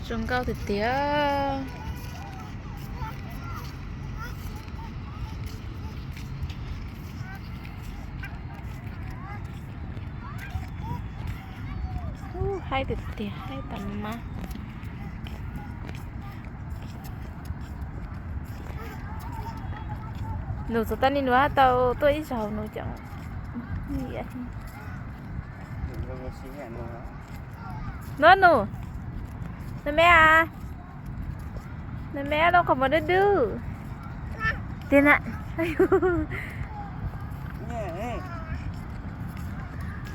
Zoo nkauj tiag tiag. Ub, haib tiag tiag, haib tas mas. Nus txog tag ni nus tau tuaj ib zaug nus cov. Nub nus, nws me a, nws me a lub qhov muag dub dub. Tiag na.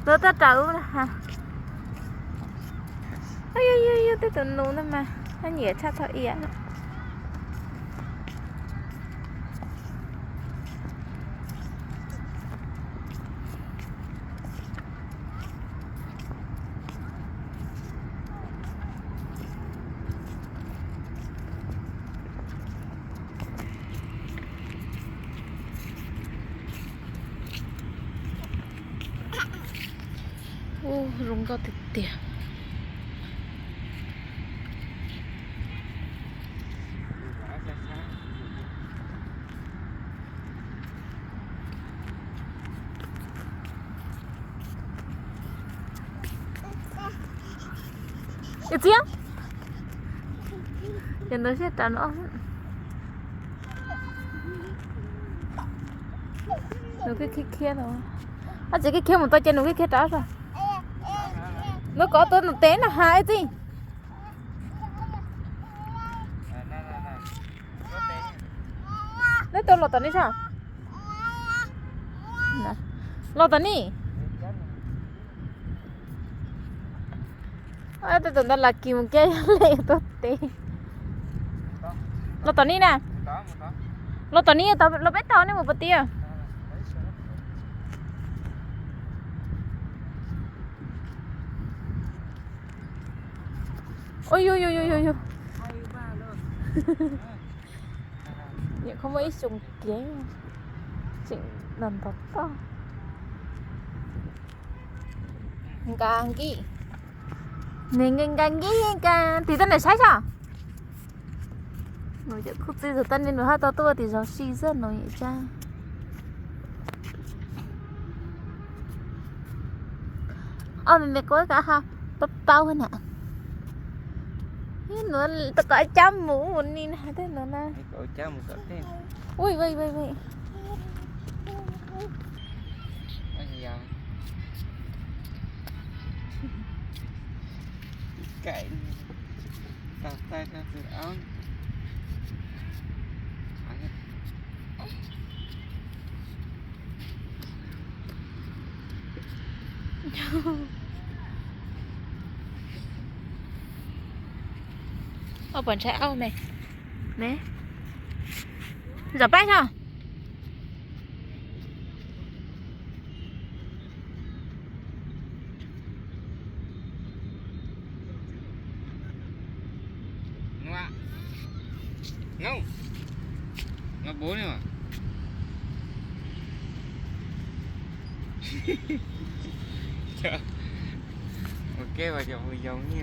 Tuaj toj raws ub na ha. Yog yog yog tej tus nus no mas nyiam tshaj thaum iab. Ub, zoo nkauj tiag tiag. Txiab, ces ntawd sib rau no. Nws khiav khiav no. Ab, txiv khiav khiav mus tau ces nws khiav khiav rov. Nws kov tus nus tes no ha txiv. Neb tuaj los tom ni saib. Los tom ni. Tej tus ntawd lam kis mus kiag yog li tuaj tes. Los tom ni na. Los tom ni, los peb tau nej mus pov tiag. Ua yus yus yus yus yus. Nyuam qhuav muaj ib xyoos kiag tseem ntos ntos toj. Nka nkij, nws nka nkij nka tig toj nws saib tso. Nws cov khuj txij txog tag ni nws haj tau tuaj tim zos si xwb nws yam tsa. Ob me me kuv kav ha paub paub na. Nws tau kom cab mus ua ni na tej no na. Ui, ui, ui, ui. Ua puas ntshai auj me? Me, zov pab tso. Ua ke mas cov mus yos ni.